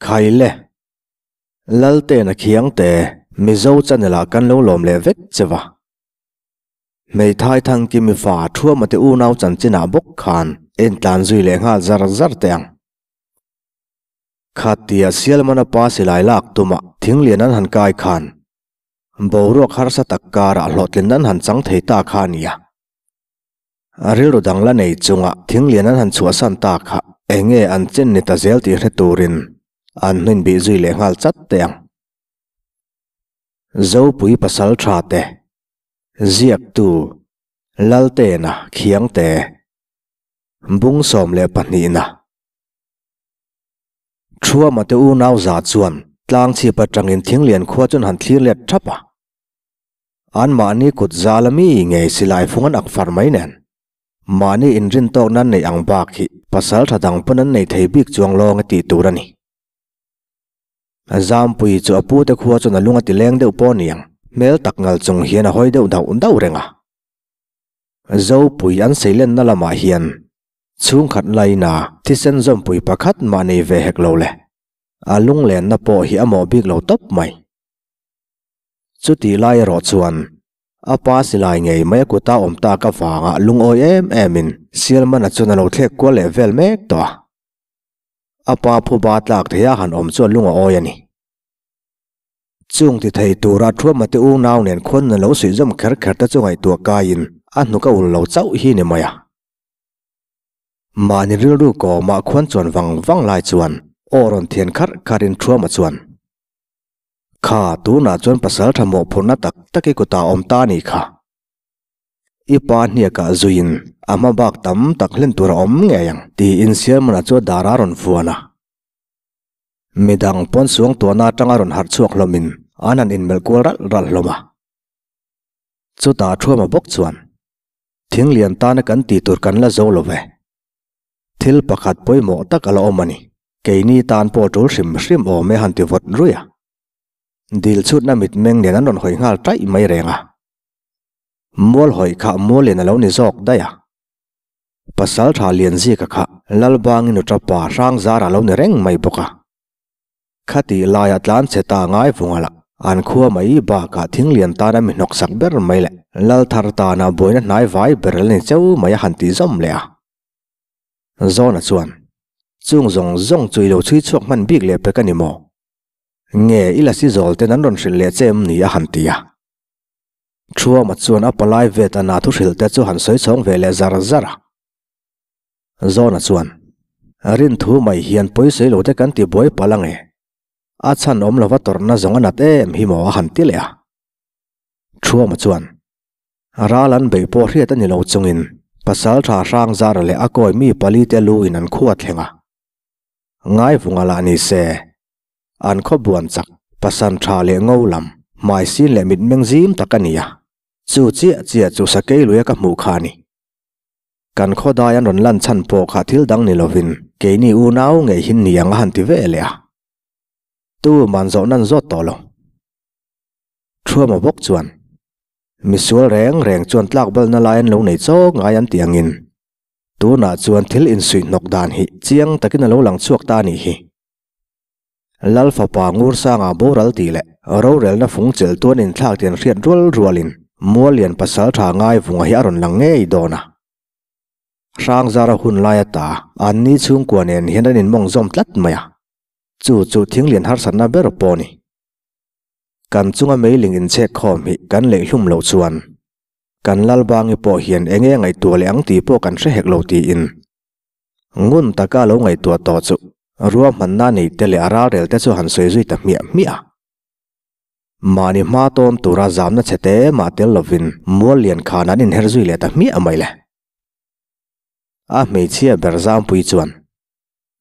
Khaile. Laltena Khiangte, Mizo channel ah kan lo lawm leh vek che va. Hmeithai Thangkimi fa Thuama te unau chanchinah bawk khan entlan zui leh nghal zar zar teh ang. Khatia Sialmana pa silai lak tumah thinglian an han kai khan boruak harsa tak karah hlawhtlin an han chang thei ta kha a nia. A rilru dang la nei chunga thinglian an han chhuahsan ta kha eng nge an chen ni ta zel tih hre turin an hnuin bih zui leh nghal chat teh ang. Zopui pasal tha te, Ziaktu, Laltena, Khiangte, Bung 12na. Thuama te unau za chuan tlang chhip atangin thinglian khua chuan han thlir let thap a. Anmahni kut zal a mi ngei silai fung an ak far mai nen. Mahni inrin tawk nan neih ang bak hi pasal tha dang pawn an nei thei bik chuang lawng e tih tur a ni. Zampui chu a pute khua chuan a lung a ti leng deuh pawh niang hmel tak ngal chung hian a hawi deuh dauh dauh reng a. Zopui an seilenna lamah hian Chhungkhat laina thisen zawmpui pakhat mah nei ve hek lo le. A lunglenna pawh hi a mawh bik lo tawp mai. Chutih lai erawh chuan a pa silai ngei mai a kuta awm tak avanga lungawi em emin Sialmana chuan a lo thlek kual leh vel mek tawh a. A pa phuba tlak theia han awm chuan lung a awi a ni. Chung ti thei tura Thuamate unau nen khuan a lo suihzawm kher kher te chu ngaihtuah kaiin a hnuk a ul lo chauh hi ni mai a. Mahni rilru kawmah khuan chuan vang vang lai chuan aw rawn thian kharh kharhin Thuama chuan, Kha, tunah chuan pasal tha mawhphurhna tak tak i kutah awm ta a nih kha. I pa hniakah zuiin a hma bak tam tak hlen tur a awm ngei ang, tiin Sialmana chu a dar a rawn vuan a. Midang pawn suang tuahna atanga rawn harh chhuak hlawmin an han inmelh kual ralh ralh hlawm a. Chutah Thuama bawk chuan, Thing lian tana kan tih tur kan la zo lo ve. Thil pakhat pawimawh tak a la awm a ni. Keini tan pawh tul hrim hrim awm e han ti vawt ruih a. Dil chhutna mitmeng nen an rawn hawi nghal taih mai reng a. Mual hawi kha mual lian a lo ni zawk daih a. Pasal tha lian zika kha Lalbangin Uṭapa hrang zar a lo ni reng mai bawk a. Khatih laia tlan chhe ta ngai vunga lah an khua mai bakah thing lian tana mi hnawk sak ber mai leh lal thar tana buaina hnai vai ber la ni cheu mai a han tih zawm leh a. Zawna chuan, Chung zawng zawng chu i lo chhui chhuak hman bik leh pek a ni maw? Nge i lasi zawl ten an rawn hrilh leh che em ni a han ti a. Thuama chuan a palai vet a na thu hrilh te chu han sawi chhawng ve leh zar zar a. Zawna chuan, Rinthu mai hian pawisawi lo te kan ti buai palh ange. A chhan awm lova tawrhna zawng a nat em hi maw a han ti leh a. Thuama chuan, Ral an beih pawh hriat a ni lo chungin pasal tha hrang zara leh a kawi mi pali te lu in an khua thleng a. Ngaivunga lah ni se, an khaw buan chak, pasan tha leh ngo lam, hmai sin leh mitmeng zim tak a ni a. Chu chiah chiah chu sakei luia ka hmuh kha a ni. Kan khawdai an rawn lan chhan pawh kha thil dang ni lovin keini unau ngei hin ni ang a han ti ve leh a. Tu man zawh nan zawt tawh lo. Thuama bawk chuan, Misual reng reng chuan tlak balna lai an lo nei chawk ngai an tih angin tunah chuan thil insuih hnawk dan hi chiang takin a lo lang chhuak ta a nih hi. Lal fapa Ngursanga boral tih leh rorelna fung chelh tuan inthlak tih an hriat rual rualin Muallian pasal tha ngai vunga hi a rawn lang ngei dawn a. Hrangzara hun lai ata anni chhungkua nen hian an inmawng zawm tlat mai a, chu chu thinglian harsatna ber pawh a ni. Kan chunga meiling inchhek khawm hi kan leih hlum loh chuan kan Lalbangi pawh hian eng nge ngaihtuah leh ang tih pawh kan hre hek lo tiin ngun taka a lo ngaihtuah tawh chu ruahmanna nei te leh a ralrel te chu han sawi zui ta hmiah hmiah a. Mahni hma tawn tura zamna chhe te mah tel lovin mual lian khan an inher zui leh ta hmiah mai le. A hmeichhia ber Zampui chuan,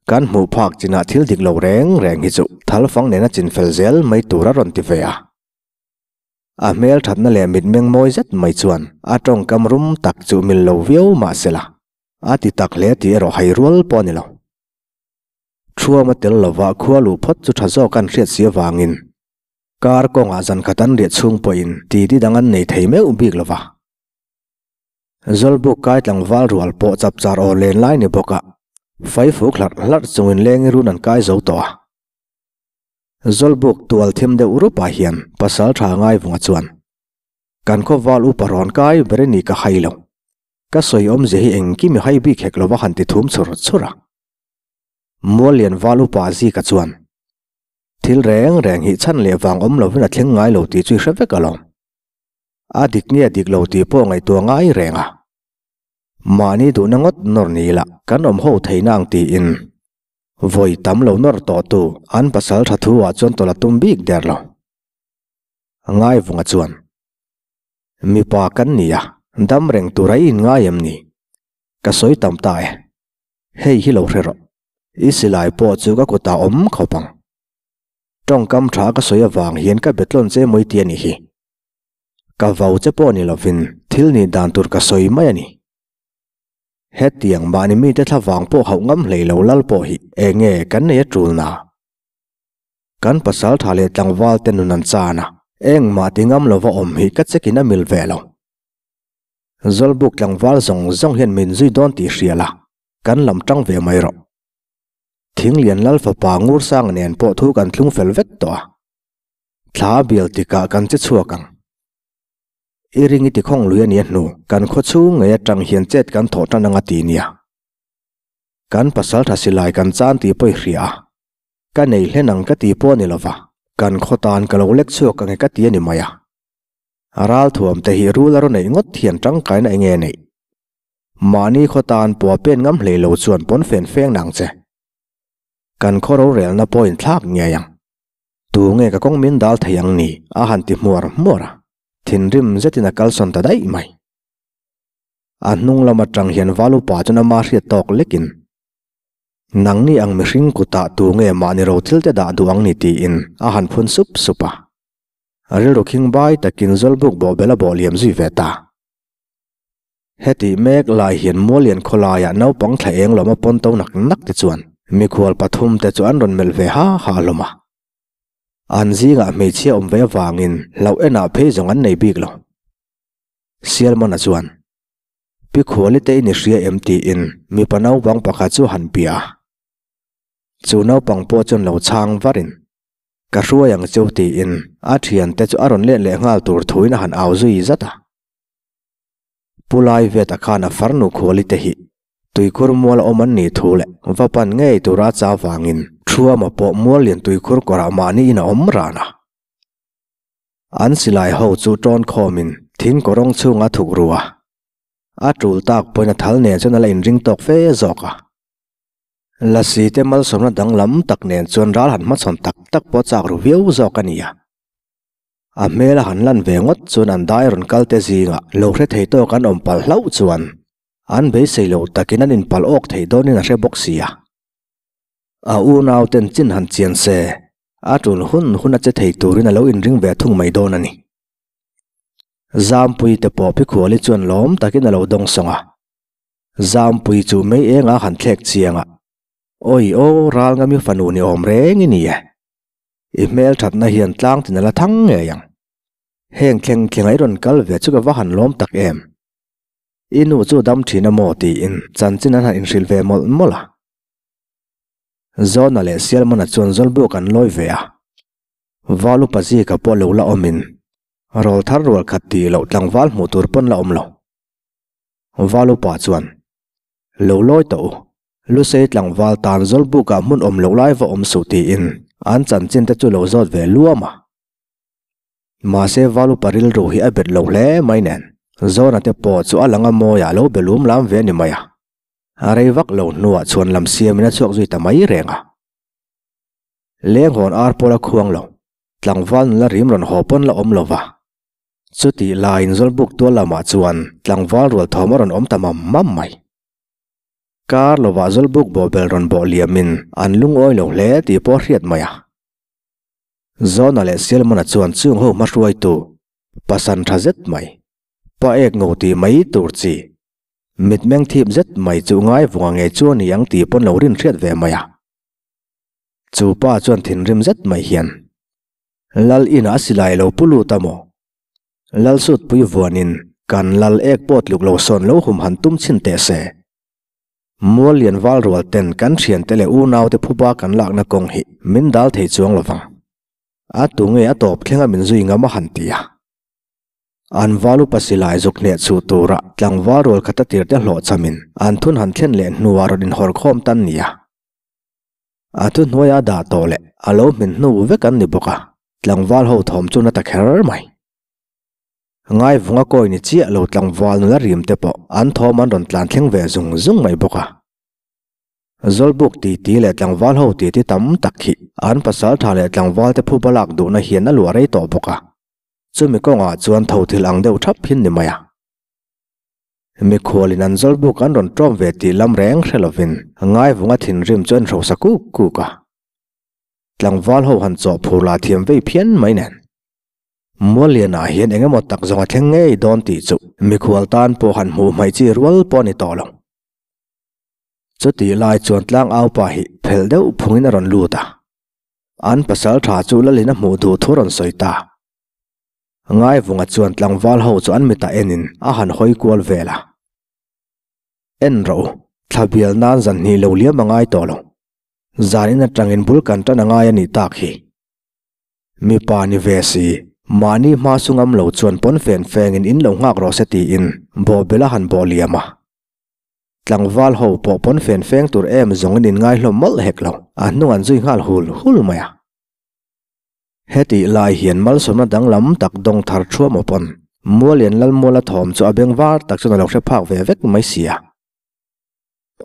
Kan hmuh phak chinah thil dik lo reng reng hi chu thalfang nena chinfel zel mai tur a rawn ti ve a. A hmel thatna leh mitmeng mawi zet mai chuan a tawngkam rum tak chu mil lo viau mah sela, a ti tak hle tih erawh hai rual pawh a ni lo. Thuama tel lova khua luh phawt chu tha zawk an hriat si avangin kar kawngah zan khat an riah chhung pawhin titi dang an nei thei meuh bik lova. Zawlbuk kai tlangval rual pawh chapchar aw len lai ni bawk a, faifuk hlarh hlarh chungin lengi run an kai zo tawh a. Zawlbuk tual thim deuh rup ah hian pasal tha Ngaivunga chuan, Kan khawval upa rawn kai ber i ni ka hai lo. Ka sawi awmzia hi engkim i hai bik hek lova han ti thum chur chur a. Muallian val upa Zika chuan, Thil reng reng hi chhan leh vang awm lovin a thleng ngai lo tih chu i hre vek alawm. A dik nge a dik lo tih pawh ngaihtuah ngai reng a. Mahni duhna ngawt nawr ni ila kan awm ho theihna ang tiin vawi tam lo nawr tawh tu an pasal tha thu ah chuan tawlh a tum bik der lo. Ngaivunga chuan, Mipa kan ni a, dam reng tur a i inngai em ni? Ka sawi tam ta e. Hei hi lo hre rawh. I silai pawh chu ka kutah awm khawp ang. Tawngkam tha ka sawi avang hian ka betlawn che mawi ti a nih hi. Ka vau che pawh ni lovin thil nih dan tur ka sawi mai a ni. Hetiang mahni mite thlavang pawh hauh ngam hlei lo lal pawh hi eng nge kan nei a tul na? Kan pasal tha leh tlangval te nun an chan a, engmah ti ngam lova awm hi ka chekin a mil ve lo. Zawlbuk tlangval zawng zawng hian min zui dawn tih hria la, kan lam tang ve mai rawh. Thinglian lal fapa Ngursanga nen pawh thu kan thlung fel vek tawh a. Thla bial tikah kan che chhuak ang. I ring i ti khawng lui a nia hnu, kan khaw chhung ngei atang hian chet kan thawh tan anga ti nia. Kan pasal tha silai kan chan tih pawh i hria a. Ka nei hlen ang ka ti pawh a ni lova, kan khaw tan ka lo lek chhuak ang e ka ti a ni mai a. Ral thuam te hi rul a rawn neih ngawt hian tangkaina enge a neih? Mahni khaw tan pawh a pen ngam hlei lo chuan pawn fen feng nang che. Kan khaw rorelna pawh inthlak ngei ang. Tu nge ka kawng min dal thei ang ni? a han ti hmuar hmuar a, thinrim zetin a kalsawn ta daih mai. A hnung lam atang hian Valupa chuan ama hriat tawk lekin, Nangni ang mihring kutah tu nge mahni ro thil te dah duh ang ni? tiin a han phun sup sup a. Rilru khing bai takin Zawlbuk bawhbel a bawh liam zui ve ta. Hetih mek lai hian Muallian khawlaiah naupang thla eng lawma pawn to nak nak te chuan mikhual pathum te chu an rawn melh ve ha ha hlawm a. An zingah hmeichhia awm ve avangin hlauh enah phei zawng an nei bik lo. Sialmana chuan, Pi Khuali te in i hria em? tiin mipa naupang pakhat chu a han bia a. Chu naupang pawh chuan lo chhang varin, Ka hruai ang cheu tiin a thiante chu a rawn let leh nghal tur thuin a han au zui zat a. Pu Lai Veta khan a farnu Khuali te hi tuikhur mual a awm an nih thu leh va pan ngei tura cha vangin Thuama pawh mual lian tuikhur kawrah mahni in a awm ran a. An silai ho chu tawn khawmin thing kawrawng chhunga thuk ru a. A tul tak pawhin a thal nen chuan a la inring tawk fe zawk a. Lasi te malsawmna danglam tak nen chuan ral han hmachhawn tak tak pawh chak ru viau zawk a ni a. A hmel a han lan ve ngawt chuan an dai rawn kal te zingah lo hre thei tawk an awm palh hlauh chuan an beisei lo takin an inpalh awk thei dawnin a hre bawk si a. A unau ten chin han chian se, a tul hun hun a che thei turin a lo inring ve thung mai dawn a ni. Zampui te pawh Pikhuali chuan lawm takin a lo dawng sawng a. Zampui chu mei enga han thlek chiang a, Awi aw, ral ngami fanu ni awm reng i ni e. I hmel thatna hian tlang tin a la thang ngei ang. Heng thleng thleng a i rawn kal ve chu ka va han lawm tak em. I nu chu dam thin a maw tiin chanchin an han inhrilh ve mawlh mawlh a. Zawna leh Sialmana chuan Zawlbuk an lawi ve a. Valupa zika pawh lo la awmin rawl thar rual khat tih loh tlangval hmuh tur pawn la awm lo. Valupa chuan, Lo lawi tawh u, Lusei tlangval tan Zawlbukah hmun awm loh lai va awm suh tiin an chanchin te chu lo zawt ve luam a. Mahse Valupa rilru hi a bet lo hle mai nen Zawna te pawh chu a lang a mawiah lo be lum lam ve a ni mai a. A rei vak lo hnuah chhuan lam siamin a chhuak zui ta mai reng a. Lenghawn ar pawl a khuang lo, tlangval nula rim rawn haw pawn la awm lo va. Chutih laiin Zawlbuk tual lamah chuan tlangval rual thawm a rawn awm ta mam mam mai. Kar lovah Zawlbuk bawhbel rawn bawh liamin an lungawi lo hle tih pawh a hriat mai a. Zawna leh Sialmana chuan chung ho hmahruaitu pasan tha zet mai, pa ek ngo tih mai tur chi, mitmeng thip zet mai chu ngaivunga ngei chu a ni ang tih pawn lo rin hriat ve mai a. Chu pa chuan thinrim zet mai hian, Lal inah a silai lo pu lut a maw? Lal sutpui vuanin kan lal ek pawh tluk lo sawn lo hum han tum chhin teh se. Mual lian val rual ten kan thiante leh unaute phuba kan lakna kawng hi min dal thei chuang lovang. A tu nge a tawp thleng a min zui ngam a han ti a. An val upa silai zuk hneh chhuh tura tlangval rual khat a tir te hlawh chamin an thun han thlen leh hnuah rawn inhawr khawm tan nia. A thu hnuaia dah tawh leh a lo hmin hnu vek an ni bawk a, tlangval ho thawm chu na ta kher mai. Ngaivunga kawi ni chiah lo tlangval nula rim te pawh an thawm an rawn tlan thleng ve zung zung mai bawk a. Zawlbuk titi leh tlangval ho titi tam tak hi an pasal tha leh tlangval te phuba lak duhna hian a luah rei tawh bawk a. Chumi kawngah chuan tho thil ang deuh thap hin ni mai a. Mikhualin an zawlbuk an rawn ṭawm ve tih lam reng hre lovin Ngaivunga thinrim chu an hrosa kuk kuk a. Tlangval ho han chawh phur lah thiam vei phian mai nen. Muallianah hian eng emaw tak zawng a thleng ngei dawn tih chu mikhual tan pawh han hmuh hmaih chi rual pawh a ni tawh lo. Chutih lai chuan tlang aupa hi phelh deuh phungin a rawn lut a. An pasal tha chu Lalin a hmuh duh thu rawn sawi ta. Ngaivunga chuan tlangval ho chu an mitah enin a han hawi kual vel a. En rawh u, thla bial nan zan hnih lo liam a ngai tawh lo. Zanin atangin bul kan tan a ngai a nih tak hi. Mipa ni ve si, mahni hma su ngam lo chuan pawn fen fengin in lo nghak rawh se tiin bawhbel a han bawh liam a. Tlangval ho pawh pawn fen feng tur em zawngin in ngai hlawm mawlh hek lo, a hnung an zui nghal hul hul mai a. Hetih lai hian malsawmna danglam tak dawng thar thuam aw pawn Mualian Lalmuala thawm chu a beng var tak chuan a lo hre phak ve vek mai si a.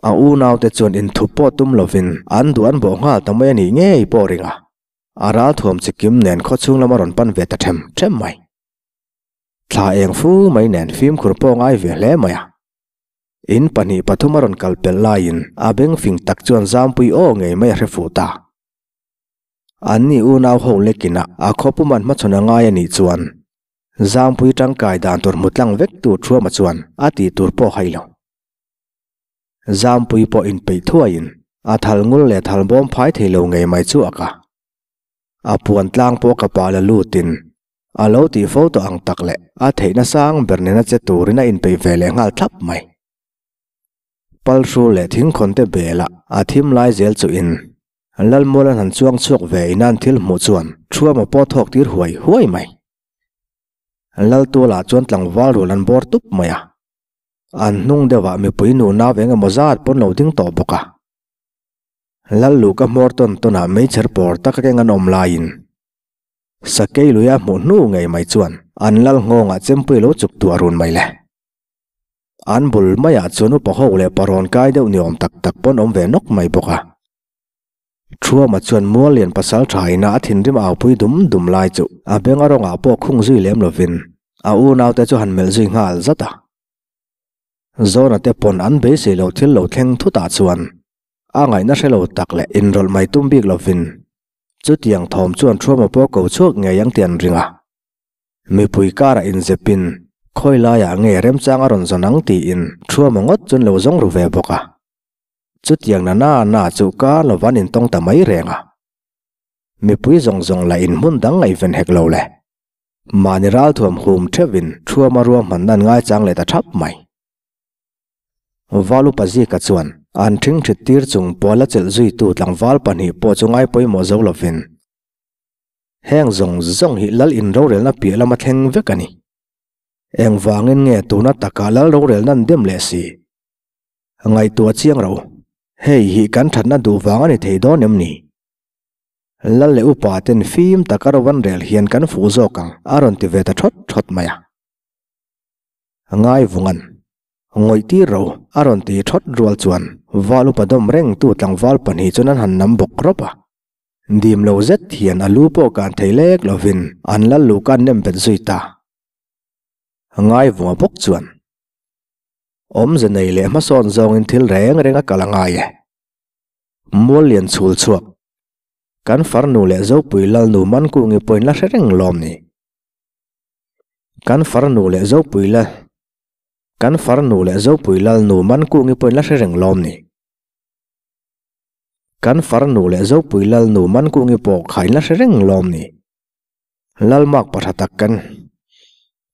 A unaute chuan inthup pawh tum lovin an duh an bawh nghal ta mai a nih ngei pawh ring a. A ral thuam chikim nen khawchhung lam a rawn pan ve ta them them mai. Thla eng fu mai nen fimkhur pawh ngai ve hle mai a. In pahnih pathum a rawn kal pelh laiin a beng fing tak chuan zampui aw ngei mai a hre fuh ta. Anni unau ho lekinah a khawpum an hmachhawn a ngai a nih chuan zampui tangkai dan tur hmu tlang vek tur Thuama chuan a tih tur pawh hai lo. Zampui pawh inpeih thuaiin a thal ngul leh thal bawm phai thei lo ngei mai chu a ka. A puan tlang pawh ka pa la lutin a lo tih fo tawh ang tak leh a theihna sang ber nena che turin a inpeih ve leh nghal thlap mai. Palhru leh thingkhawn te bela a thim lai zel chu in Lalmual an han chuang chhuak ve in an thil hmuh chuan Thuama pawh thawk tir huai huai mai. Laltualah chuan tlangval rual an bawr tup mai a. An hnung deuhah mipui nu nau eng emaw zat pawn lo ding tawh bawk a. Lal luka hmawr tawn tawnah meichher pawr taka keng an awm laiin Sakei luia hmuh hnu ngei mai chuan an lal nghawngah chempui lo chuk tuah run mai le. An bul maiah chuan upa ho leh parawn kai deuh ni awm tak tak pawn awm ve nawk mai bawk a. Thuama chuan Muallian pasal tha ina a thinrim aupui dum dum lai chu a beng a rawngah pawh khung zui lem lovin a unaute chu han melh zui nghal zat a. Zawna te pawn an beisei loh thil lo thleng thutah chuan a ngaihna hre lo tak leh inrawlh mai tum bik lovin chutiang thawm chuan Thuama pawh ko chhuak ngei ang tih an ring a. Mipui karah inzepin khawi laiah nge remchang a rawn zawn ang tiin Thuama ngawt chuan lo zawng ru ve bawk a. Chutiang na na na chu kar lova an intawng ta mai reng a. Mipui zawng zawng lah inhmun dang ngaihven hek lo le. Mahni ralthuam hum theuhin Thuama ruahmanna an ngaichang leh ta thap mai. Valu Pazika chuan an thingthit tir chung pawh la chelh zuitu tlangval pahnih pawh chu ngai pawimawh zo lovin heng zawng zawng hi lal in rorelna piah lama thleng vek a ni. Engvangin nge tuna taka lal rorelna an dem leh si? Ngaihtuah chiang ro, hei hi kan thatna duh vang a ni thei dawn em ni? Lal leh upa ten fim taka ro an rel hian kan fuh zawk ang a rawn ti ve ta thawt thawt mai a. Ngaivungan, Ngawih tir ro a rawn ti thawt rual chuan val upa dawm reng tu tlangval pahnih chuan an han nam bawk rawp a. Dim lo zet hian a lu pawh kan thei lek lovin an lal lu ka nem bet zui ta. Ngaivunga bawk chuan, Awmze nei leh hmasawn zawngin thil reng reng a kal a ngai e. Mual lian chhul chhuak. Kan farnu leh Zopui Lalnu Mankungi pawhin la hre reng lawm ni. Kan farnu leh Zopui la Kan farnu leh Zopui Lalnu Mankungi pawhin la hre reng lawm ni. Kan farnu leh Zopui Lalnu Mankungi pawh khain la hre reng lawm ni. Lalmak patha tak kan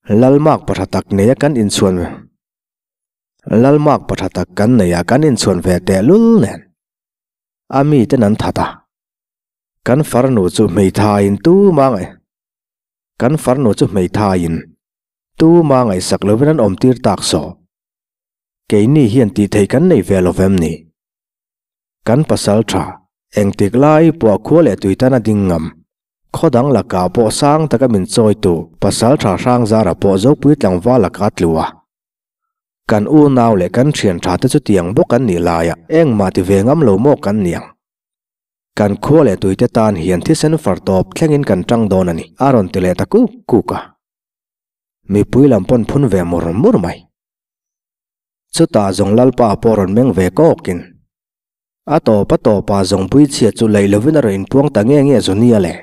Lalmak patha tak neia kan inchhuan Lalmak patha tak kan nei a, kan inchhuan ve teh lul nen a miten an that a. Kan farnu chu hmeithaiin tuma ngaih Kan farnu chu hmeithaiin tuma ngaihsak lovin an awmtir tak saw. Keini hian tih theih kan nei ve lo vem ni? Kan pasal tha, engtik lai pawh khua leh tui tan a ding ngam. Khaw dang lakah pawh sang taka min chawitu pasal tha hrang zara pawh Zopui tlangval laka a tlu a. Kan unau leh kan thian tha te chu tiang bawk an nih laia engmah ti ve ngam lo maw kan niang? Kan khua leh tuite tan hian thisen far tawp thlengin kan tang dawn a ni, a rawn ti leh ta kuk kuk a. Mipui lam pawn phun ve mur mur mai. Chutah zawng Lalpa pawh rawn meng ve kawkin, A tawp a tawpah zawng puichhia chu laih lovin a rawn inpuang ta nge nge Zunia le.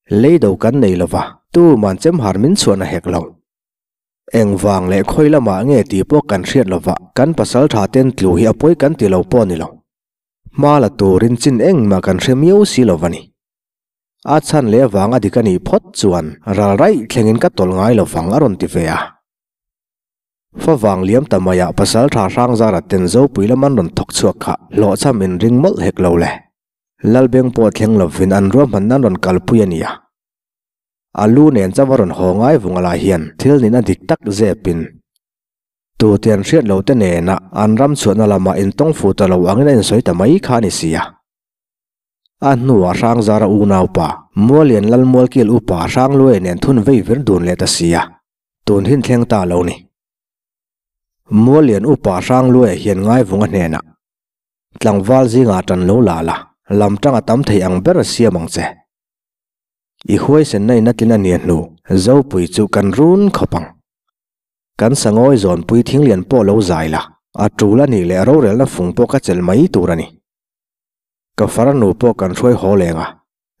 Lei do kan nei lova, tuman chemhar min chhuahna hek lo. Engvang leh khawi lamah nge tih pawh kan hriat lova, kan pasal tha ten tlu hi a pawi kan ti lo pawh a ni lo. Hma la turin chin engmah kan hre miau si lo va ni. A chhan leh avanga dik a nih phawt chuan ral raih thlengin ka tawlh ngai lo vang a rawn ti ve a. Favang liam ta maiah pasal tha hrang zara ten Zopui lam an rawn thawk chhuak kha hlawhchham in ring mawlh hek lo le. Lalbeng pawh thleng lovin an ruahmanna an rawn kalpui a nia. A lu nen chauh a rawn haw ngai vung alai hian thil nihna dik tak zepin Tute an hriat lo te nena an ram chhuahna lamah intawng fuh ta lo angin a insawi ta mai kha a ni si a. A hnuah Hrangzara unaupa, Mualian Lalmualkil upa Hrangluaia nen thun vei vir dun leh ta si a, tun hin thleng ta lo ni. Mualian upa Hrangluaia hian Ngaivunga hnenah, Tlangval zingah tan lo la la, lam tanga tam thei ang ber siam ang che. I huaisenna in a tlin a nia hnu, Zopui chu kan run khawp ang. Kan sangawi zawnpui thinglian pawh lo zai la, a tul a nih leh rorelna fung pawh ka chelh mai tur a ni. Ka farnu pawh kan hruai haw leng a,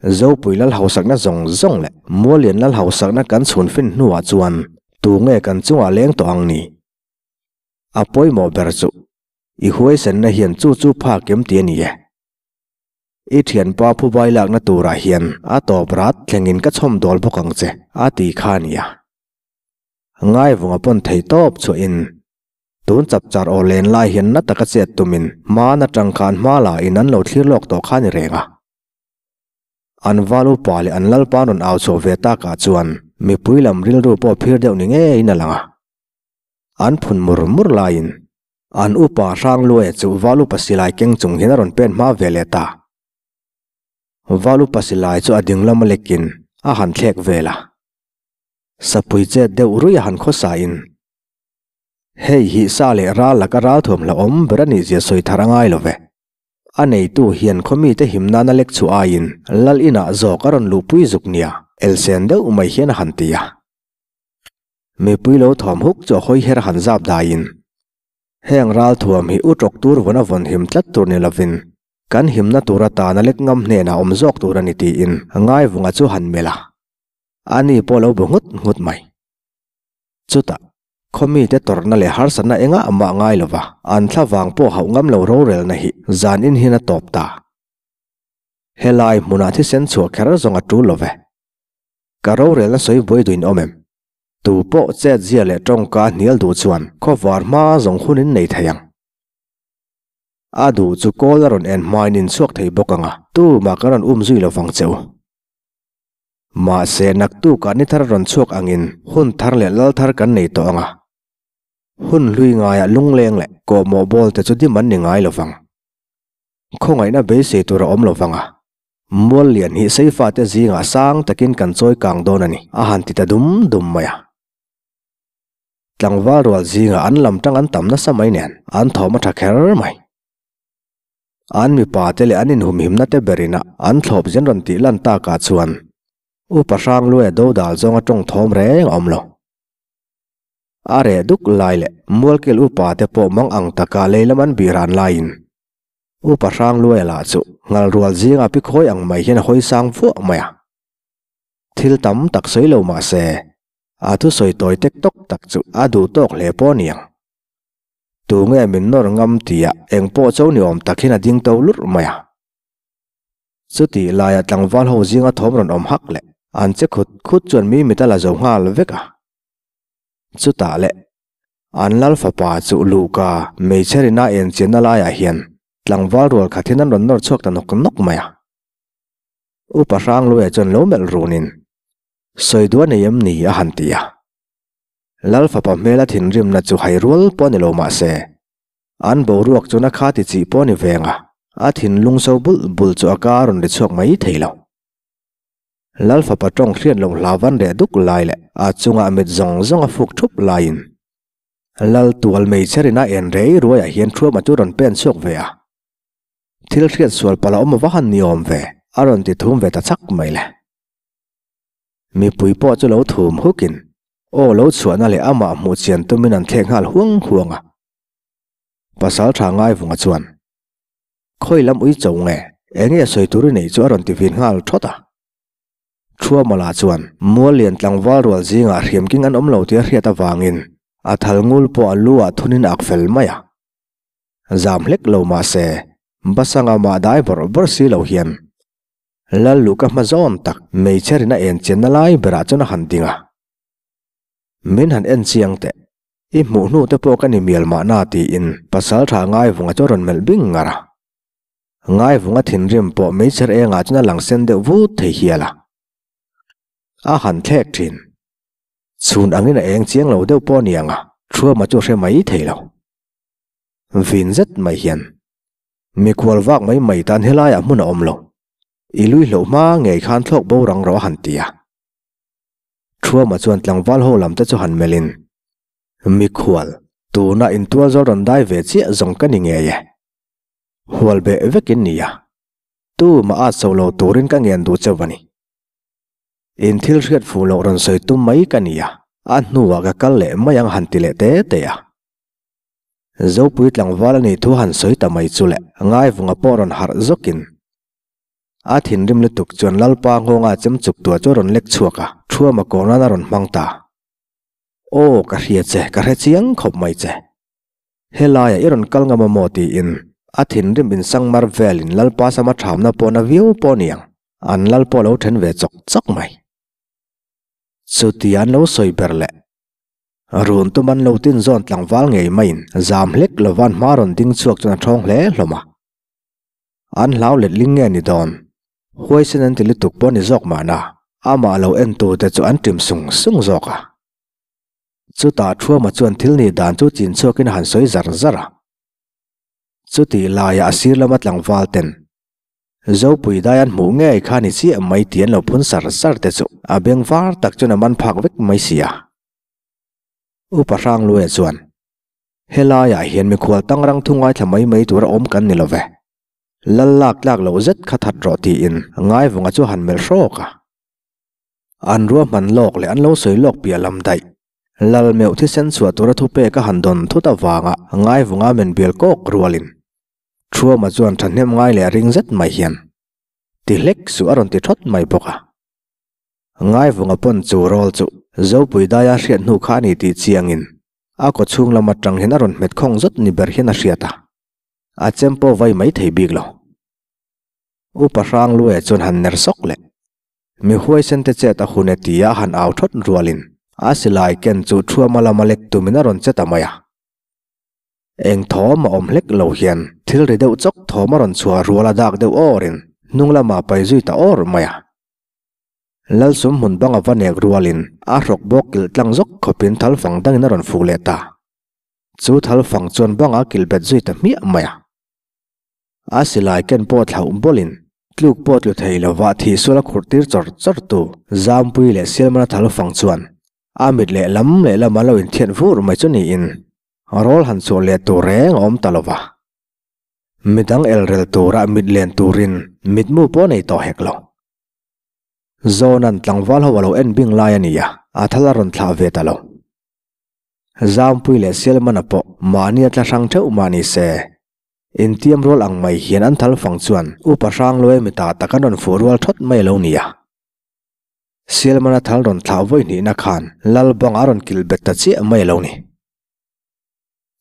Zopui lal hausakna zawng zawng leh Mualian lal hausakna kan chhun fin hnuah chuan tu nge kan chungah leng tawh ang ni? A pawimawh ber chu i huaisenna hian chu chu phak em ti a ni e. I thianpa phubai lakna turah hian a tawp rat thlengin ka chhawm dawl bawk ang che, a ti kha a nia. Ngaivunga pawn thei tawp chhuahin tun chapchar aw len lai hian na taka chet tumin hman atang khan hma la in an lo thlir lawk tawh kha ni reng a. An val upa leh an lalpa rawn au chhuah ve takah chuan mipui lam rilru pawh phir deuh ni ngeiin a lang a. An phun mur mur laiin an upa Hrangluaia chu val upa silai keng chung hian a rawn pen hma ve leh ta. Val upa silai chu a ding lama lekin a han thlek vel a. Sapui chet deuh ruih a han khawsa in, Hei hi sa leh ral laka ral thuam hlauhawm ber a nih zia sawi thar a ngai lo ve. A neitu hian khawmite him nana lek chhuah aiin lal inah zawk a rawn luhpui zuk nia, elsen deuh mai hian a han ti a. Mipui lo thawm huk chu a hawi her a han zap daiin, Heng ral thuam hi u tawk tur vawn a vawn him tlat tur ni lovin, kan himna tur atana lek ngam hnenah awm zawk tur a ni tiin Ngaivunga chu han melh a. A ni pawh lo bu nghut nghut mai. Chutah, khaw mite tawrhna leh harsatna engah mah ngai lova an thlavang pawh hauh ngam lo rorelna hi zan in hian a tawp ta. Helai hmunah thisen chhuah kher zawng a tul lo ve. Ka rorelna sawi buai duin awm em? Tu pawh chet zia leh tawngka hnial duh chuan khawvar hma zawng hun in nei thei ang. A duh chu kawl a rawn en hmain in chhuak thei bawk ang a, tumah ka rawn um zui lo vang che u. Mahse, naktukah ni thar rawn chhuak angin hun thar leh lal thar kan nei tawh ang a. Hun hlui ngaiah lungleng leh kawhmawh bawl te chu dim an ni ngai lo vang. Khawngaihna beisei tur a awm lo vang a. Mual lian hi seifate zingah sang takin kan chawi kang dawn a ni, a han ti ta dum dum mai a. Tlangval rual zingah an lam tang an tam nasa mai nen an thawm a tha kher mai. An mipa te leh an inhumhimna te berin a an thlawp zen rawn tih lan takah chuan Upa Hrangluaia dodal zawnga tawng thawm reng a awm lo. A reh duk lai leh Mualkil upa te pawh mang ang taka lei lam an bih ran laiin Upa Hrangluaia lah chu ngalrual zinga pi khawi ang mai hian a hawi sang vuah mai a. Thil tam tak sawi lo mah se a thusawi tawi tek tawk tak chu a duh tawk hle pawh a ni ang. Tu nge min nawr ngam tia eng pawh cho ni awm tak hian a ding to lurh mai a. Chutih laia tlangval ho zinga thawm rawn awm hak leh an che khut khut chuan mi mit a la zo nghal vek a. Chutah leh an lal fapa chu Luhka hmeichhe rina en chianna laiah hian tlangval rual khat hian an rawn nawr chhuak ta nawk nawk mai a. Upa Hrangluaia chuan lo melh runin, Sawi duah nei em ni? a han ti a. Lal fapa hmela thinrimna chu hai rual pawh a ni lo mah se, an boruak chuan a kha ti chih pawh a ni veng a, a thinlung so bulh bulh chu a ka a rawn ri chhuak mai thei lo. Lal fapa tawng hriat loh hlavan reh duk lai leh a chungah mit zawng zawng a fuk thup laiin Lal tual meichherin a en rei ruaiah hian Thuama chu rawn pen chhuak ve a. Thil hriat sual palh a awm va han ni awm ve, a rawn ti thum ve ta chak mai le. Mipui pawh chu lo thum hukin aw lo chhuahna leh amah hmuh chian tumin an thlek nghal huang huang a. Pasal tha Ngaivunga chuan, Khawi lam ui cho nge, enge sawi tur i neih chu a rawn ti vin nghal thawt a. Thuamawla chuan mual lian tlangval rual zingah hriam king an awm lo tih a hriat avangin a thal ngul pawh a lu ah thunin a ak fel mai a. Zam hlek lo mah se, Basanga mah dai bawrh bawrh si lo hian Lal luhka hma zawn tak hmeichhe rin a en chianna lai berah chuan a han ding a. Min han en chiang teh, i hmuh hnu te pawh ka ni mial mahna tiin pasal tha Ngaivunga chu a rawn melh bing ngar a. Ngaivunga thinrim pawh hmeichher engah chuan a lang sen deuh vut thei hial a. A han thlek thin. Chhun angin a eng chiang lo deuh pawh a ni ang a, Thuama chu a hre mai thei lo. Vin zet mai hian Mikhual vak mai mai tan helaiah hmun a awm lo. I lui hloh hma ngei khan thlawk bo rang rawh a han ti a. Thuama chuan tlangval ho lam te chu han melhin, Mikhual, tuna intual zawl rawn dai ve chiah zawng ka ni ngei e. Hual beh vekin ni a. Tu mah at so lo turin ka ngen duh cheuh a ni. In thil hriat fuh loh rawn sawi tum mai ka ni a, a hnuah ka kal leh mai ang han ti leh te te a. Zopui tlangval a nih thu han sawi ta mai chu le, Ngaivunga pawh rawn harh zawkin a thinrim lutuk chuan Lalpa nghawnga chem chuk tua chu a rawn lek chhuak a, Thuama kawrnan a rawn hmang ta. Aw, ka hria che, ka hre chiang khawp mai che. Helaiah i rawn kal ngam a maw tiin a thinrim insangmar velin Lalpa sama thamna pawh na viau pawh a ni ang, an Lal pawh a lo then ve chawk chawk mai. Chuti an lo sawi ber le. Run tum an lo tin zawn tlangval ngei maiin zam hlek lovan hma rawn ding chhuak chuan a thawng hle hlawm a. An hlau let ling nge ni dawn? Huaisen an ti lutuk pawh ni zawk mahna amah lo en tu te chu an ṭim sung sung zawk a. Chutah Thuama chuan thil nih dan chu chin chhuakin a han sawi zar zar a. Chutih laiah a sir lama tlangval ten Zopui dai an hmuh ngei kha ni chiah mai tih an lo phun sar sar te chu a beng var tak chuan a man phak vek mai si a. Upa Hrangluaia chuan, Helaiah hian mikhual tangrang thu ngaithla mai mai tura awm kan ni lo ve. Lal lak tlak loh zet kha that rawh tiin Ngaivunga chu a han melh hrawk a. An ruahman lawk leh an lo sawi lawk piah lam daih. Lal meuh thisen chhuah tura thupek a han dawn thut avanga Ngaivunga men bial kawk rualin Thuama chuan thahnem ngai leh ring zet mai hian ti hlek suh a rawn ti thawt mai bawk a. Ngaivunga pawn chu rawl chu Zopui daia hriat hnu kha a ni tih chiangin a kaw chhung lam atang hian a rawn hmet khawng zawt ni ber hian a hriat a, a chem pawh vai mai thei bik lo. Upa Hrangluaia chuan han ner sawk leh mi huaisen te chet a hun e tia a han au thawt rualin a silai ken chu Thuama lama lek tumin a rawn che ta mai a. Eng thawm a awm hlek lo hian thil ri deuh chawk thawm a rawn chhuah rual a dak deuh awrin hnung lamah pai zui ta awr mai a. Lalsum hmun banga va nek rualin a hrawk bawk kilh tlang zawk khawpin thal fang dangin a rawn fuh leh ta. Chu thal fang chuan banga kilh bet zui ta hmiah mai a. A silai ken pawh thlauh bawlin tluk pawh tlu thei lova thihsual a khurh tir chawr chawr tu Zampui leh Sialmana thal fang chuan a mit leh lam leh lama lo inthiat vur mai chu niin Rawl han chhuah leh tur reng a awm ta lo va. Midang elrel tura mit len turin mitmu pawh nei tawh hek lo. Zawnan tlangval ho a lo en bing lai a ni a, a thal a rawn thlah ve ta lo. Zampui leh Sialmana pawh mahni a tla hrang theuh mah ni se, intiam rual ang mai hian an thal fang chuan Upa Hrangluai mitah tak an rawn fuh rual thawt mai a lo ni a. Sialmana thal rawn thlah vawi hnihna khan Lal bang a rawn kilh bet ta chiah mai a lo ni.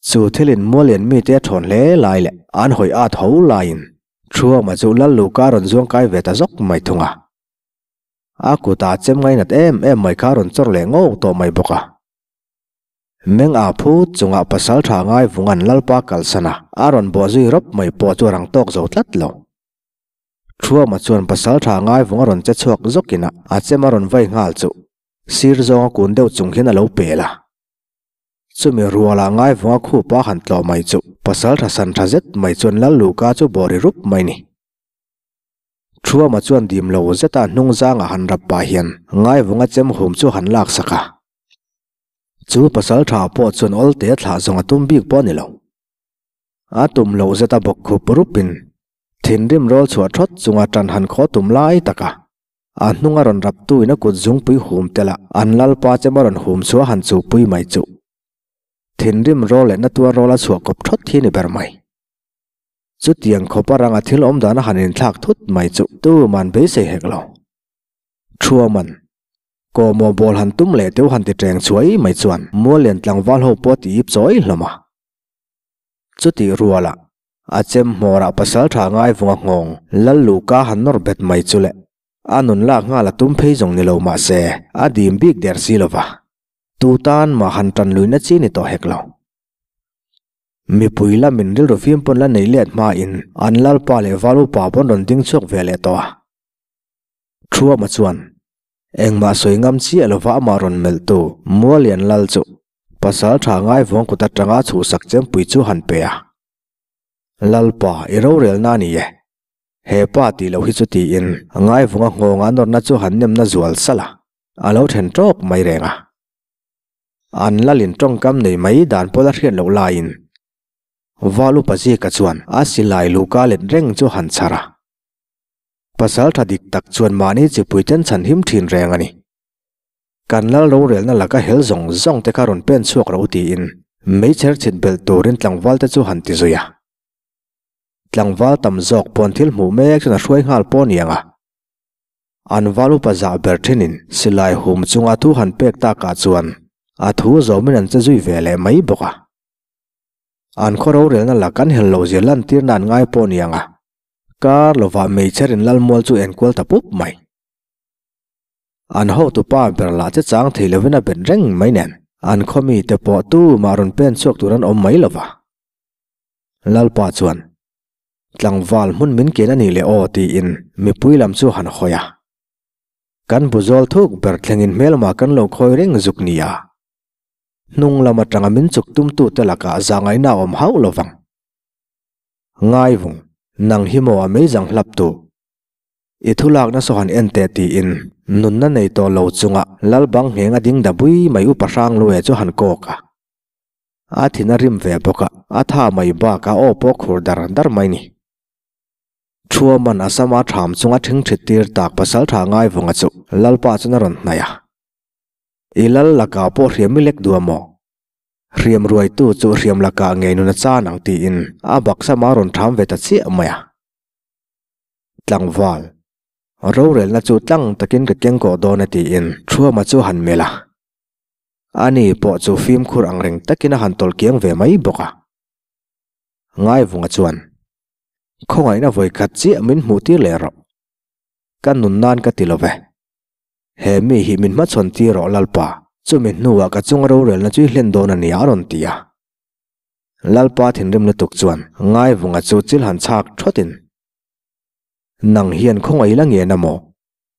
Chu thilin Mualian mite a thawn hle lai leh an hawi at ho laiin Thuama chu Lal Luka a rawn zuang kai ve ta zawk mai thung a. A kutah chem ngainat em em mai kha a rawn chawr leh ngawk tawh mai bawk a. Meng a phut chungah pasal tha ngai vungan Lalpa kalsan a, a rawn bawh zui rawp mai pawh chu a rang tawk zo tlat lo. Thuama chuan pasaltha ngaivung a rawn che chhuak zawkin a a chem a rawn vai nghal chu sir zawnga kun deuh chung hian a lo pel a. Chumi rualah ngaivunga khupa han tlawh mai chu pasaltha san tha zet mai chuan Lal Luka chu bawri rup mai ni. Thuama chuan dim lo zeta hnung zangah han rap pah hian ngaivunga chem hum chu han lak sak a. Chu pasaltha pawh chuan awlte thlah zawng a tum bik pawh a ni lo. A tum loh zeta bawk khup rupin Thinrim rawl chhuah thawt chunga tan han khaw tum lai tak a, a hnunga rawn raptuin a kut zungpui hum tel a, an lalpa chem a rawn hum chhuah han chuhpui mai chuh. Thinrim rawl leh natuar rawl a chhuah kawp thawt hi ni ber mai. Chutiang khawpa ranga thil awm dan a han inthlak thut mai chuh tuman beisei hek lo. Thuaman, Kawhmawh bawl han tum leh teuh han ti teng chhuai mai chuan Muallian tlangval ho pawh a ti ip chawi hlawm a. Chutih rualah A chem hmawrah pasal tha ngaivunga nghawng Lal Luka han nawr bet mai chu le. A nun lak nghal a tum phei zawng ni lo mah se a dim bik der si lo va. Tu tan mah han tan luihna chi ni tawh hek lo. Mipui lamin rilru fim pawn la nei let hmain an Lalpa leh Val upa pawn rawn ding chhuak ve leh tawh a. Thuama chuan engmah sawi ngam chiah lova amah rawn melhtu Mualian Lal chu pasal tha ngaivawng kut atanga chhuhsak chempui chu han pe a. Lalpa, i rorelna a ni e. He pa tih loh hi chu tiin ngaivunga nghawnga nawrna chu han nemna zual salh a, a lo then tawk mai reng a. An lalin tawngkam nei mai dan pawl a hriat loh laiin Val upa Zika chuan a silai luka let reng chu han chhar a. Pasal tha dik tak chuan mahni chipui ten chhan him thin reng a ni. Kan lal rorelna laka hel zawng zawng te kha rawn pen chhuak ro tiin meichher chhit belh turin tlangval te chu han ti zui a. Tlangval tam zawk pawn thil hmuh mek chuan a hruai nghal pawh niang a. An val upa zah ber thinin silai hum chunga thu han pek takah chuan a thu zawmin an che zui ve leh mai bawk a. An khaw rorelna lak an hel lo zia lantirna an ngai pawh niang a. Kar lovah meichherin lalmual chu enkual ta pup mai. An hotupa ber lah che chang thei lovin a bet reng mai nen an khaw mite pawh tumah rawn pen chhuak tur an awm mai lova. Lalpa chuan, Tlangval hmun min ken a nih leh aw tiin mipui lam chu han hawi a. Kan buzawl thuk ber thlengin hmelma kan lo khawi reng zuk nia. Hnung lam atanga min chuk tumtute lakah zahngaihna a awm hauh lovang. Ngaivung, nang hi maw a meizang hlap tu? I thulakna saw han en teh tiin nunna nei tawh lo chunga Lalbang ngheng a ding da bui mai upa Hranglue chu han kawk a. A thin a rim ve bawk a, a tha mai bakah aw pawh khur dar dar mai ni. Thuaman a sama tham chunga thingthit tir tak pasal tha Ngaivunga chu Lalpa chuan a rawn hnaih a. I lal lakah pawh hriam i lek duh a maw? Hriam ruaitu chu hriam lakah ngei nun a chan ang tiin a bak sama rawn tham ve ta chiah mai a. Tlangval, rorelna chu tlang takin ka keng kawh dawn a tiin Thuama chu han melh a. Ani pawh chu fimkhur ang reng takin a han tawlh kiang ve mai bawk a. Ngaivunga chuan, Khawngaihna vawikhat chiah min hmuh tir leh rawh. Ka nun nan ka ti lo ve. He mi hi min hmachhawn tir rawh Lalpa, chumi hnuah ka chunga rorelna chu i hlen dawn a nia a rawn ti a. Lalpa thinrim lutuk chuan Ngaivunga chu chil han chhak thawtin, Nang hian khawngaih la ngen a maw?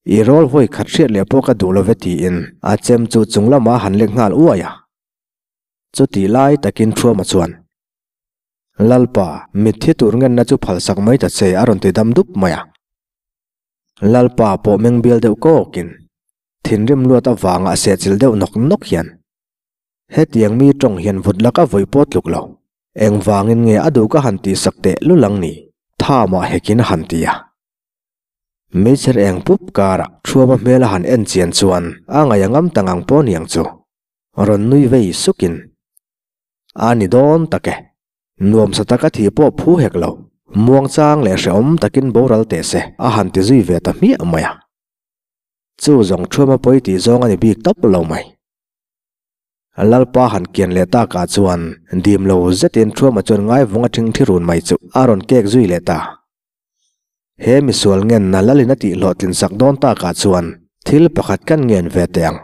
I rawl vawi khat hriat leh pawh ka duh lo ve tiin a chem chu chung lamah a han lek nghal uai a. Chutih lai takin Thuama chuan, Lalpa, mitthi tur ngenna chu phalsak mai ta che a rawn ti dam dup mai a. Lalpa pawh meng bial deuh kawkin, thinrim luat avanga a sehchilh deuh nawk nawk hian, Hetiang mi tawng hian vut laka vawi pawh tluk lo. Engvangin nge a duh ka han tihsak teh lul ang ni? Thamah hekin a han ti a. Meichher eng pup karah Thuama hmel a han en chian chuan a ngaih a ngam ta ngang pawh niang chu. Rawn nui vei sukin, A ni dawn tak e. Nuamsa taka thi pawh phu hek lo. Muangchang leh hrehawm takin boral teh se a han ti zui ve ta hmiah mai a. Chu zawng Thuama pawi tih zawng a ni bik tawp lo mai. Lalpa han kian leh takah chuan dim lo zetin Thuama chuan ngaivung a thingthi run mai chu a rawn kek zui leh ta. He misual ngenna lalin a tih hlawhtlin sak dawn takah chuan thil pakhat kan ngen ve teh ang.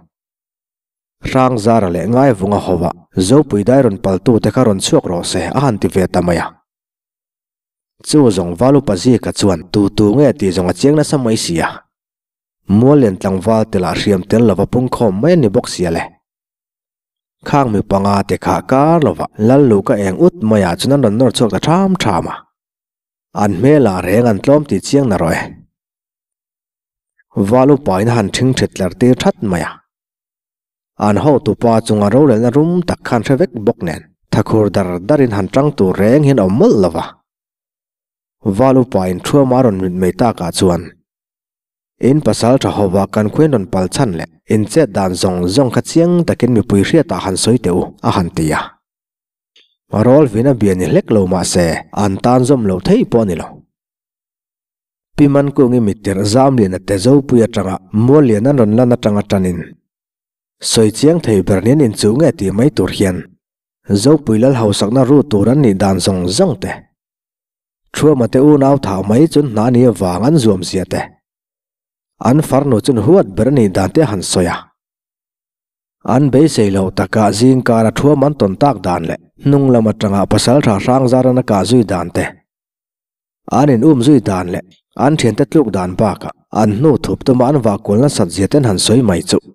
Hrangzara leh ngaivunga hova Zopui dai rawn paltute kha rawn chhuak rawh se a han ti ve ta mai a. Chu zawng Valupa Zika chuan tu tu nge tih zawng a chiang nasa mai si a. Muallian tlangval te lah hriam tel lova pungkhawm mai a ni bawk sia le. Khang mi panga te kha kar lova lal luh ka eng ut maiah chuan an rawn nawr chhuak ta ṭham ṭham a. An hmelah reng an tlawm tih chiang na rawh e. Valupa in a han ṭhing ṭhit tlar tir ṭhat mai a. An hotupa chunga rorelna rum tak khan hre vek bawk nen thakhur dar darin han ṭang tur reng hian awm mawlh lova. Valupa in ṭhuama a rawn mit mai takah chuan In pasal tha hova kan khuain rawn pal chhan leh in chet dan zawng zawng kha chiang takin mipui hriatah han sawi teh u, a han ti a. Rawlvin a bia ni hlek lo mah se an tan zawm lo thei pawh a ni lo. Pi Mankungi mittirh Zamlian a te Zopui atanga Muallian an rawn lan atanga tanin sawi chiang thei ber nen inchuh nge tih mai tur hian Zopui lal hausakna ru tur an nih dan zawng zawng te, Thuama te unau thah mai chun hna ni avang an zuam zia te, an farnu chun huat ber a nih dan te a han sawi a. An beisei loh takah zingkara thuam an tawn tak dan leh hnung lam atanga pasaltha Hrangzaran a kah zui dan te, An in um zui dan leh an thiante tluk dan bakah an hnu thup tuma an vah kual nasat zia ten han sawi mai chuh.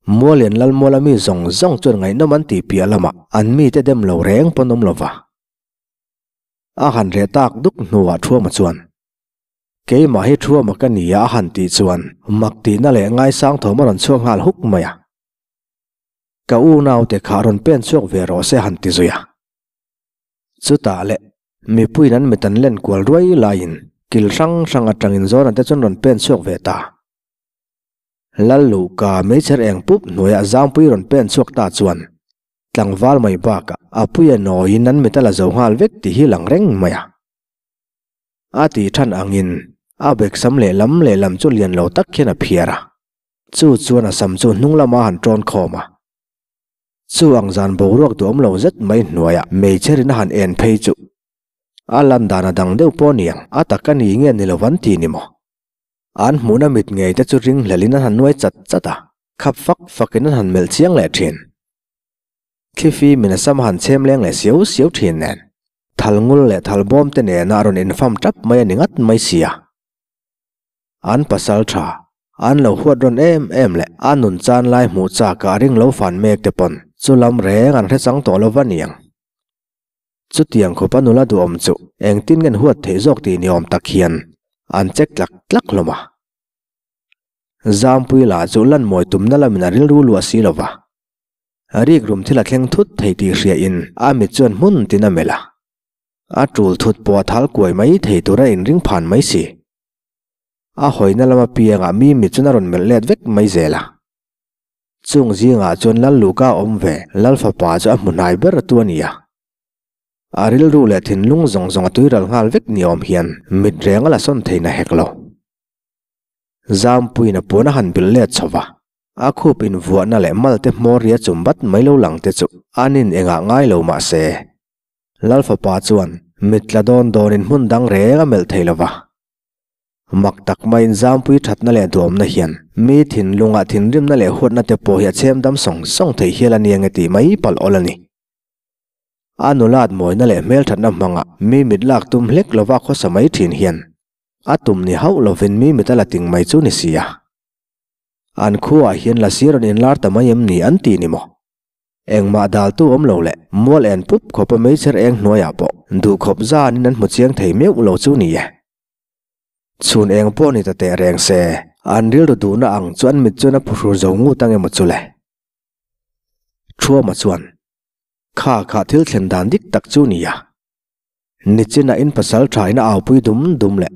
Mualian Lalmuala mi zawng zawng chuan ngaihnawm an tih piah lamah an mite dem lo reng pawn awm lova. A han reh tak duk hnuah Thuama chuan, Keimah hi Thuama ka ni a a han tih chuan mak tihna leh ngaisang thawm a rawn chhuak nghal huk mai a. Ka unaute kha rawn pen chhuak ve rawh se a han ti zui a. Chutah leh Mipuiin an mit an len kual ruai laiin kil hrang hrang atangin Zoran te chuan rawn pen chhuak ve ta. Lalluhka meichher eng pup hnuaiah Zangpui rawn pen chhuak ta chuan tlangval mai bakah a puia nawiin an mit a la zo nghal vek tih hi lang reng mai a. A tih than angin a bek sam lehlam lehlam chu lian lo tak hian a phiar a, chu chuan a sam chu hnung lama han tawn khawm a. Chu ang zan boruak duhawm lo zet mai hnuaiah meichherin a han en phei chu a lan dan a dang deuh pawh niang, a tak a ni nge ni lo an ti ni maw? An hmuhna mit ngei te chu ring hlelhin an han nuai chat chat a, khap fak fakin an han melh chiang leh thin. Thlifi min a sam a han chhem leng leh siau siau thin nen, thal ngul leh thal bawm te nena a rawn infam tap mai a ni ngat mai sia. An pasal tha, an lo huat rawn em em leh a nun chan lai hmuh chak ah ring lo fan mek te pawn chu lam reng an hre chang tawh lo va niang. Chutiang khawp a nula duhawm chu engtin ngen huat theih zawk tih ni awm tak hian an check tlak tlak hlawm a. Zampui lah chu lan mawi tumna lamin a rilru luah si lo va. Rikrum thil a thleng thut thei tih hria in a mit chuan hmun tin a melh a. A tul thut pawh a thal kuai mai thei tur a inring phan mai si. A hawina lama piangah mi mit chuan a rawn melh let vek mai zel a. Chung zingah chuan Lal Luka a awm ve, Lal fapa chu a hmu hnai ber tu a ni a. A rilru leh thinlung zawng zawng a tuiral nghal vek ni awm hian mit reng a la sawn thei na hek lo. Zampuiin a puan a han bilh let chho va, a khup invuahna leh malte hmawr ria chum bat mai lo lang te chu an in engah ngai lo mah se, Lal fapa chuan mit tla dawn dawnin hmun dang reng a melh thei lo va. Mak tak maiin Zampui thatna leh duamna hian mi thinlungah thinrimna leh huatna te pawh hi a chhem dam sawng sawng thei hial a nia nge tih mai palh awl a ni. A nulat mawina leh hmelthatna hmanga mi mit lak tum hlek lova khawsa mai thin hian a tum ni hauh lovin mi mit a la ting mai chu ni si a. An khuaah hian lasi rawn inlar ta mai em ni an ti ni maw? Engmah daltu awm lo leh mual en pup khawpa meichher eng hnuaiah pawh duhkhawp zanin an hmu chiang thei meuh lo chu ni e. Chhun eng pawh ni ta teh reng se, an rilru duhna ang chu an mit chuan a phuhrur zo ngut ang emaw chu le. Thuama chuan, Kha kha thil thlen dan dik tak chu nia. Nichinah in pasal thaina aupui dum dum leh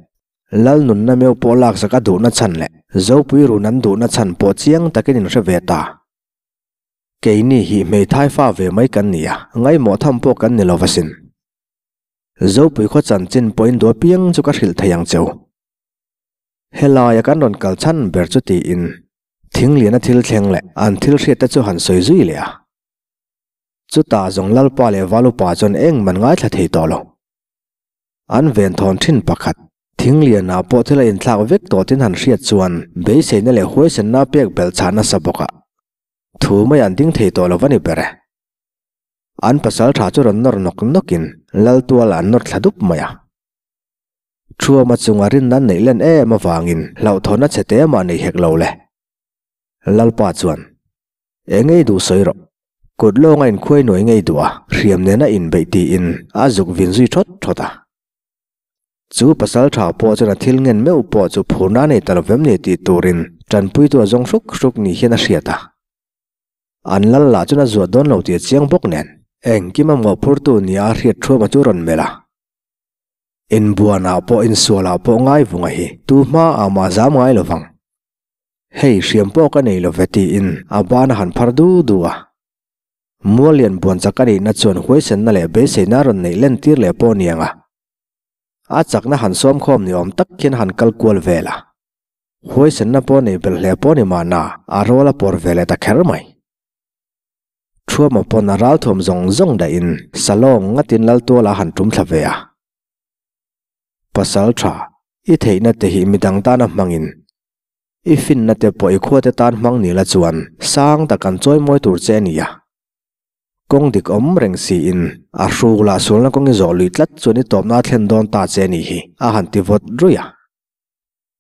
Lal nunna meu pawh laksak a duhna chhan leh Zopui run an duhna chhan pawh chiang takin in hre ve ta. Keini hi hmeithai fa ve mai kan ni a, ngaihmawh tham pawh kan ni lo va sin. Zopui khaw chanchin pawhin dua piang chu ka hrilh thei ang cheu. Helaia kan rawn kal chhan ber chu tiin Thingliana thil thleng leh an thil hriat te chu han sawi zui leh a. Chutah zawng Lalpa leh Valupa chuan eng man ngaithla thei tawh lo. An venthawn thin pakhat, Thingliana pawh thil a inthlak vek tawh tin han hriat chuan beiseina leh huaisenna pek belh chhah nasa bawk a. Thu mai an ding thei tawh lo va ni ber e. An pasal tha chu rawn nawr nawk nawkin Laltuala an nawr thla dup mai a. Thuama chunga rinna an neih len em avangin hlauhthawnna chhe te mah nei hek lo le. Lalpa chuan, Eng ngei duh sawi rawh. Kut lawnga inkhuai nuai ngei duh a, hriam nena inbeih tiin a zuk vin zui thawt thawt a. Chu pasal tha pawh chuan a thil ngen meuh pawh chu phurna a nei ta lo vem ni tih turin tanpuitu a zawng hruk hruk ni hian a hriat a. An lal lah chuan a zuah dawn lo tih a chiang bawk nen engkim a mawhphurtu nia a hriat thuama chu a rawn melh a. Inbuanah pawh insualah pawh ngai vunga hi tu hma ah mah zam ngai lo vang. Hei hriam pawh ka nei lo ve tiin a ban a han phar du du a. Muallian buan chak a nihna chuan huaisenna leh beiseina a rawn neih lentir leh pawh niang a. A chakna han sawmkhawm ni awm tak khian han kal kual vel a. Huaisenna pawh nei belh hle pawh ni mahna a rawl a pawr ve leh ta kher mai. Thuama pawn a ral thuam zawng zawng dahin Salawng ngatin Laltuala a han tum thla ve a. Pasal tha, i theihna te hi midang tana hmangin i finna te pawh i khuate tan hmang ni la chuan sang tak an chawi mawi tur che a ni a. Kawng dik awm reng siin a hruk lah sualna kawng i zawh lui tlat chuan i tawpna a thlen dawn ta che a nih hi, a han ti vawt ruih a.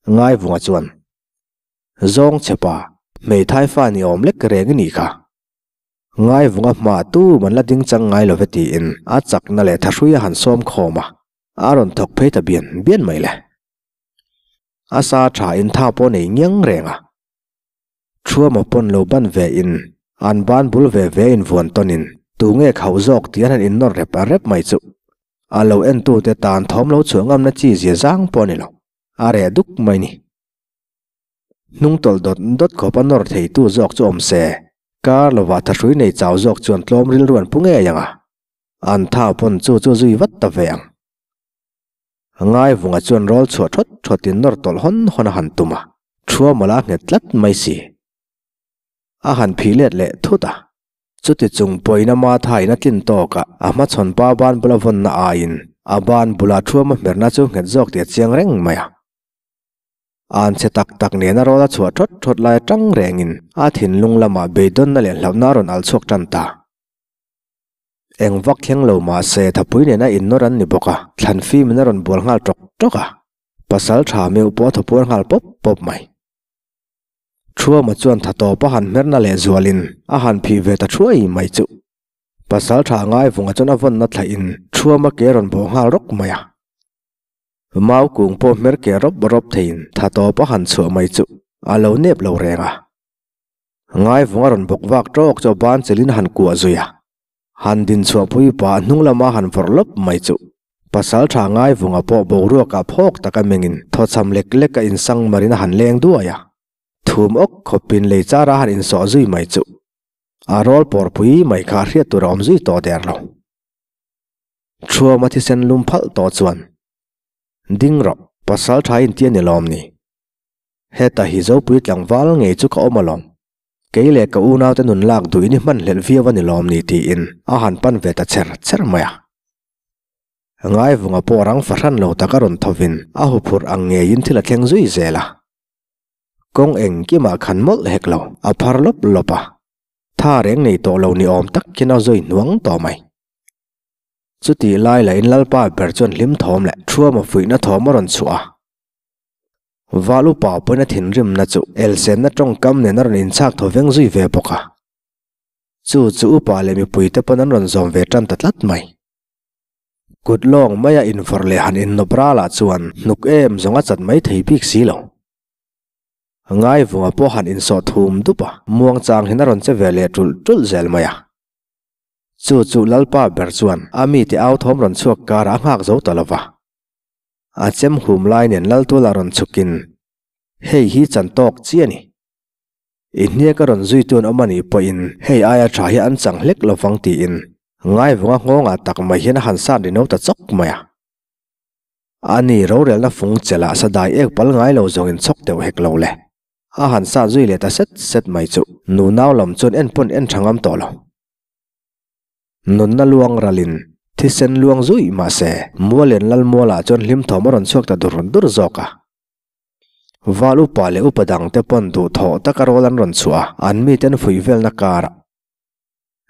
Ngaivunga chuan, Zawng che pa, hmeithai fa ni awm lek reng i nih kha. Ngaivunga hma tu man la ding chang ngai lo ve tiin a chakna leh thahrui a han sawm khawm a, a rawn thawk phei ta bian bian mai le. A sa tha in tha pawh nei ngiang reng a. Thuama pawn lo ban ve in an ban bul ve ve in vuan tawn in tu nge khauh zawk tih an han in nawr rep rep mai chu a lo en tu te tan thawm lo chhuah ngam na chi zia zang pawh a ni lo, a reh duk mai ni. Hnung tawlh dawt dawt khawp a nawr thei tu zawk chu awm se, kar lovah thahrui nei chau zawk chuan tlawm rilru an pu ngei ang a, an tha pawn chu chu zui vat ta ve ang. Ngaivunga chuan rawl chhuah thawt thawtin nawr tawlh hawn hawn a han tum a, thua mawla a nghet tlat mai si. A han phih let leh thut a, chuti chung pawhin a mathain a tlin tawk a, a hmachhawn pa ban bula vawnna aiin a ban bula thuama hmerna chu nghet zawk tih a chiang reng mai a. Anchhe tak tak nena rawl a chhuah thawt thawt lai atang rengin a thinlung lamah beidawnna leh hlauhna a rawn alh chhuak tan ta. Eng vak thleng lo mah se thapui nena innawr an ni bawk a, thlan fim in a rawn bual nghal tawk tawk a, pasal tha meuh pawh a thaw puar nghal pawp pawp mai. Thuama chuan tha tawp a han hmerna leh zualin a han phih ve ta thuai mai chu. Pasal tha Ngaivunga chuan a vawnna thlaih in Thuama ke a rawn bawh nghal rawk mai a. Mau kung pawh hmer ke rawp rawp theiin tha tawp a han chhuah mai chu a lo nep lo reng a. Ngaivung a rawn bawk vak tawk chu a ban chelin a han kuah zui a. Han din chhuah pui pah hnung lama han vawrh lawp mai chu pasal tha Ngaivunga pawh boruakah phawk taka mengin thawchham lek lek a insang marin a han leng duai a. Thum awk khawpin lei chara han insawh zui mai chu a rawl pawr pui mai kha hriat tur a awm zui tawh der lo. Thuama thisen lum phalh tawh chuan, Ding rawh, pasal tha inti a ni lawm ni? Heta hi Zopui tlangval ngei chu ka awm alawm. Kei leh ka unaute nun lak duhin i hman hlelh viau a ni lawm ni tiin a han pan ve ta cher cher mai a. Ngaivunga pawh rang fahran lo tak a rawn thovin a huphurh ang ngeiin thil a thleng zui zel a. Kawng engkimah khan mawlh hek lo, a phar lawp lawp a. Tha reng nei tawh lo ni awm tak khian a zui hnuang tawh mai. Chutih lai lahin Lalpa ber chuan hlim thawm leh thuama fuihna thawm a rawn chhuah a. Val upa pawhin a thinrimna chu elsenna tawngkam nen a rawn inchhak thaw veng zui ve bawk a. Chu chu upa leh mipuite pawn an rawn zawm ve tan ta tlat mai. Kut lawng maia invawrh leh han innawp ralah chuan hnuk em zawng a chat mai thei bik si lo. Ngaivunga pawh han insawh thum dup a, muangchang hian a rawn che ve leh ṭulh ṭulh zel mai a. Chu chu Lalpa ber chuan a mite au thawm rawn chhuak karah a nghak zo ta lo va. A chem hum lai nen Laltuala rawn chhukin, Hei hi chan tawk chi a ni. I hniak a rawn zui tun awm a nih pawhin hei aia tha hi an chang hlek lo vang tiin Ngaivunga nghawngah tak mai hian a han san ri no ta chawk mai a. Ani rorelna fung chelh ah sadai ek pal ngai lo zawngin chawk deuh hek lo le. A han sat zui leh ta set set mai chu nunau lam chuan en pawn en tha ngam tawh lo. Nunna luang ralin thisen luang zui mah se, Mualian Lalmualah chuan hlim thawm a rawn chhuak ta dur dur zawk a. Val upa leh upa dangte pawn duhthawh taka rawl an rawn chhuah a, an miten fuih velna karah.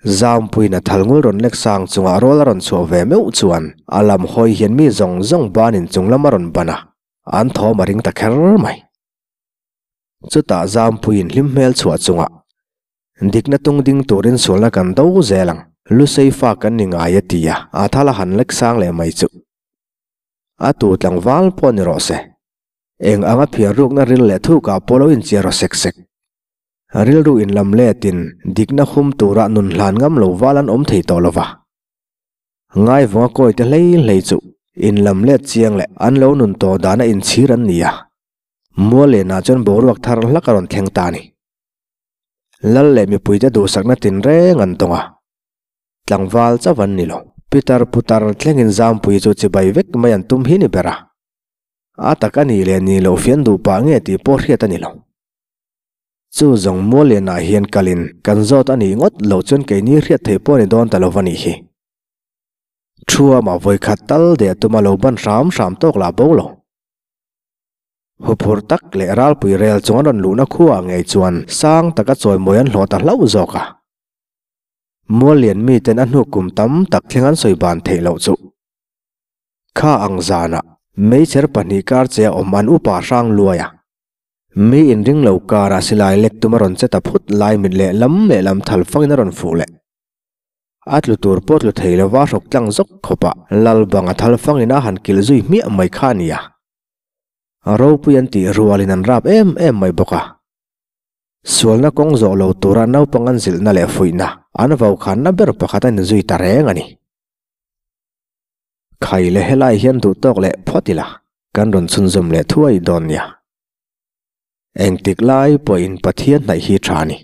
Zampuiin a thal ngul rawn lek sang chungah rawl a rawn chhuah ve meuh chuan a lam hawi hian mi zawng zawng banin chung lam a rawn ban a, an thawm a ring ta kher mai. Chutah Zampuiin hlim hmel chhuah chungah dikna tung ding turin sualna kan do zel ang, Lusei fa kan ni ngai a ti a, a thal a han lek sang leh mai chu. A tu tlangval pawh ni rawh se. Eng anga phiar rukna ril leh thukah pawh lo inchiar rawh sek sek. Rilru inlam letin dikna hum tura nun hlan ngam lo val an awm thei tawh lo va. Ngaivunga kawite hlei hlei chu inlam let chiang leh an lo nun tawh dana inchhir an ni a. Muallenah chuan boruak thar hlak a rawn thleng ta a ni. Lal leh mipuite duhsakna tinreng an tawng a. Tlangval chauh an ni lo. Pitar putar thlengin Zampuii chu chibai vek mai an tum hi ni ber a. A tak a nih leh nih loh fian duh pah nge tih pawh hriat a ni lo. Chu zawng Muallianah hian kalin kan zawt a nih ngawt loh chuan keini hriat theih pawh a ni dawn ta lo va nih hi. Thuama vawikhat tal deh tuma lo ban hram hram tawk lah bo lo. Huphurh tak leh ralpui rel chung an rawn luhna khuaah ngei chuan sang taka chawimawi an hlawh ta hlauh zawk a. Muallian miten a hnu kum tam tak thleng an sawi ban theih loh chu. Kha ang zanah meichher pahnih kar che a awm an upa hrang luai a. Mi inring lo karah silai lek tum a rawn che ta phut lai mit leh lam leh lam thal fangin a rawn fuh leh. A tlu tur pawh tlu thei lova hrawk tlang zawk khawpah lal bang a thal fangin a han kilh zui hmiah mai kha a ni a. Ropui an tih rualin an rap em em mai bawk a. Sualna kawng zawh lo tura naupang an zilhna leh fuihna an vaukhanna ber pakhat a ni zui ta reng a ni. Khai leh helai hian duh tawk leh phawt ila kan rawn chhunzawm leh thuai dawn nia. Engtik lai pawhin Pathian hnaih hi tha a ni.